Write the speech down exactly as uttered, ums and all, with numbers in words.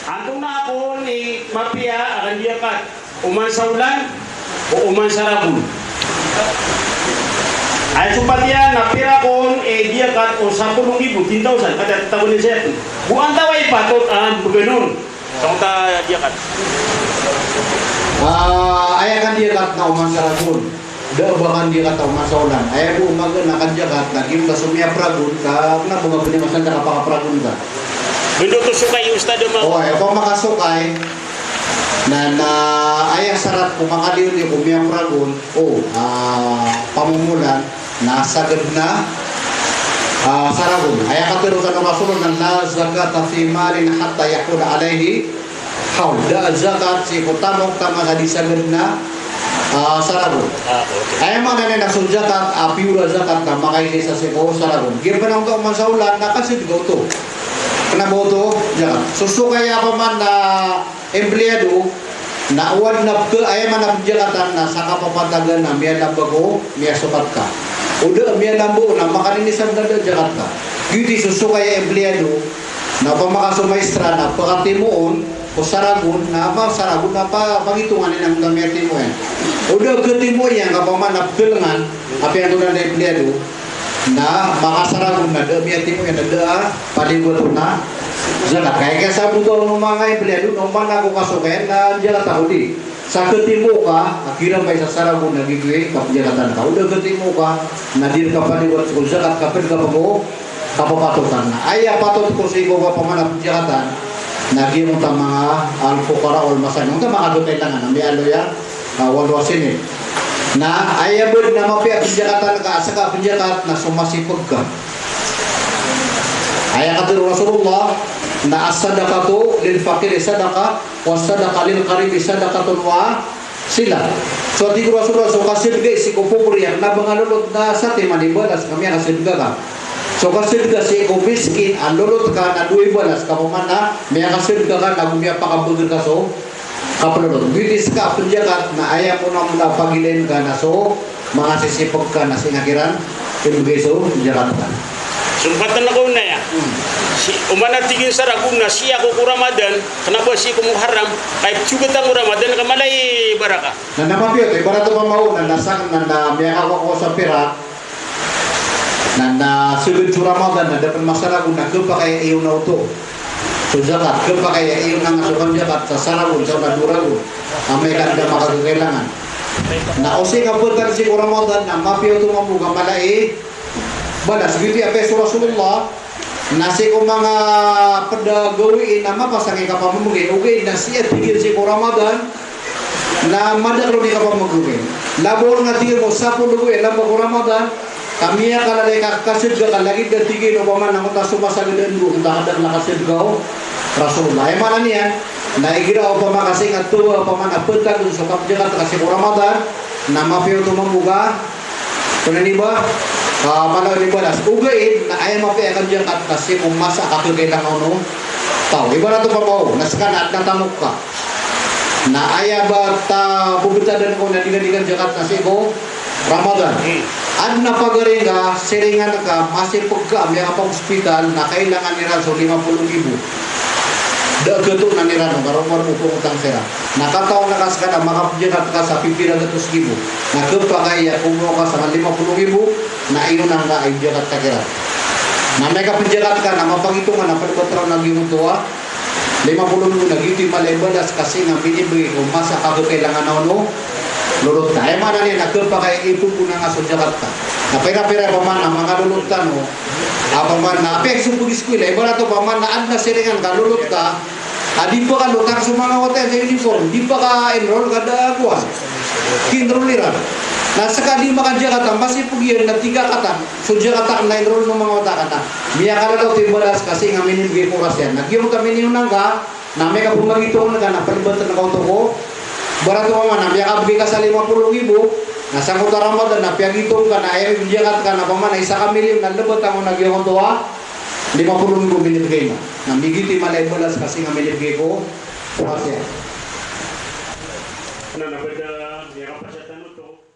Antonaa kon i mapiya a kandiyakat oman sa olan o oman sa ragon? Aya so pat iyan na pira kon i diyakat o sapolo nggibo, ten thousand, katii a tago niyan sa iyan. Go antawaa i patot a mbgan on? Sa onta diyakat. Ah, aya kandiyakat na oman sa ragon. Da a ba kandiyakat a oman sa olan. Aya bo oman ka na kandiyakat, na giyoto so miyapragon ka, kna ba mabni masa na kapakapragon ka. Bendo to sokay, Ustad, ma. O, aya, opama ka sokay, na, na aya sarat ko makaliyo niyo ko miyapragon, o, ah, pamomolan, na sagad na, ah, sa ragon. Aya katharo tano o Rasulullah na, "La zakata fi malin hatta yahula alayhi hawl." Da a zakat sii ko tamok taman sa di sagad na, ah, sa ragon. Ah, okay. Aya maana niyan na so zakat, a piyora zakat na makaisa sii ko sa ragon. Giya pn a onta oman sa olan na kasadka oto. Kna ba oto zakat. So sokay a paman na empleyado, na o adn a pk, aya maana pnjakatan na sa kapapatagan a miyalamba ko miyasokat ka. O da a miyalamba on na makanini sa da a jakat ka. Giyoto i so sokay a empleyado, na opama ka so maestra na pkatimoon ko sa ragon, na apa sa ragon na pa-, pagitongan iyan angkoto a miyatimo iyan. O da a katimo iyan ka opama na pkhalangan, apiya antonaa i empleyado, na maka sa ragon na da a miyatimo iyan na da a paliwat on a zakat. Ka aya kiyasabotan o manga empleyado na oman ako kasokay na jakat ako di. Sa katimo ka, a kirambay sa sa ragon na giyoto i kapjakatan ka. O da a katimo ka, na di rka paliwat so zakat ka pd ka pgo kapapatotan. Na aya patot ko sii ko kapamana pjakatan, na giyoto a manga al-fuqara wal masakin. Onta manga kakailangan, na miyaaloy a ah, walo a sinit. Na aya bo na mapiya a pnjakatan ka, a ska a pnjakat na so masipg ka. Aya katharo o Rasulullah na, "As-sadaqatu lil faqiri sadaqah, was-sadaqatu lil qaribi sadaqatun wa silah." So tig o Rasulullah, so kasadka sii ko pobri a kna ba nga lolot na satiman i balas ka miyakasadka ka. So kasadka sii ko miskin a lolot ka na dowa i balas ka, opama na miyakasadka ka na go miyapakabagr ka so kaplolot. Giyoto i ska a pnjakat na aya mona-mona a pagilayn ka na so manga sisipg ka na sii nga kiran inibgay so jakat ka. Sumpatan ako na aya. Hmm. Si, oman a tig iyan sa ragon na sii ako ko Ramadan, kna ba sii ko Muharram, ka ipsogat ako ko Ramadan ka mala i baraka. Na, na mapiya oto, ibarat opama o na, na sang, na, na miyakakowa ko sa pirak, na, na sgd so Ramadan na da pn masaragon na khapakay a iyonan oto so jakat, khapakay a iyonan nga so kanjakat sa saragon sa ona dowa ragon. Amay ka da makakakailangan. Na o sii nga btad sii ko Ramadan na mapiya oto mambo ka mala i balas. Giyoto i apiya so Rasulullah na sii ko manga pd a gawii na mapasang i kapamamgay. Ogaid na sii a tig iyan sii ko Ramadan, na madakl on i kapamagogay. Labaw on nga tig iyan ko sapolo gawii a lamba ko Ramadan, ka miyakalala i ka, kasadka ka lagid a tig iyan opama na onta so masagad a ndod, onta ka da a kasadka o Rasulullah. Aya maana niyan na igira opama ka sii nga taw a opama na ptad on so kapjakat ka sii ko Ramadan, na mapiya oto mambo ka, kna ini ba, ah, mala i balas. Ogaid na aya mapiya a kanjakat ka sii ko masa a kakakailangan o taw. Ibarat opama o na ska na adn a tamok ka. Na aya ba ta, bobtadan ko na di ka, di ka jakat na sii ko Ramadan. Hmm. Adn a pagari nga, siringan ka, masipg ka, miyakapag-hospital, na kailangan iran so lima polo nggibo. Da a gatoon iran on, karoma roo bo pngotang siran. Na katawan ka ska na makapjakat ka sa pipira gatos nggibo. Na khapakay a komowa ka sa lima polo nggibo, na iyonan ka a ijakat ka kiran. Na amay ka pjakat ka, na mapagitongan a pdbat ron a giyoto a lima polo nggibo na giyoto i mala i balas ka sii nga minibgay ko masa a kakakailangan o lolot ka. Aya maana niyan na khapakay a ipopoon nga so jakat ka. Na pira-pira opama na manga lolot tano, opama na apiya so pag-eskwela, ibarat opama na adn a siringan ka, lolot ka, a di pkalotang so manga wata iyan sa uniform, di pka-enroll ka da a kowan, ki-enroll iran. Na ska di makajakat a masipg iyan na tig a katan so jakat akn na enroll o manga wata akn na miyakalala oto i balas ka sii nga minibgay ko oras iyan. Na giyoto a miniyonan ka, na amay ka pmagitongan ka na pdbatn ka oto ko, ibarat opama na miyakabgay ka sa lima polo nggibo, na sangkoto a Ramadan na piyagitong ka na aya miyakat ka na opama na isa ka milyon na lbatang on a giyoto a lima polo nggibo minibgay mo. Na giyoto i mala i balas ka sii nga minibgay ko oras iyan. Na, na, bada, miyakapasad tano oto.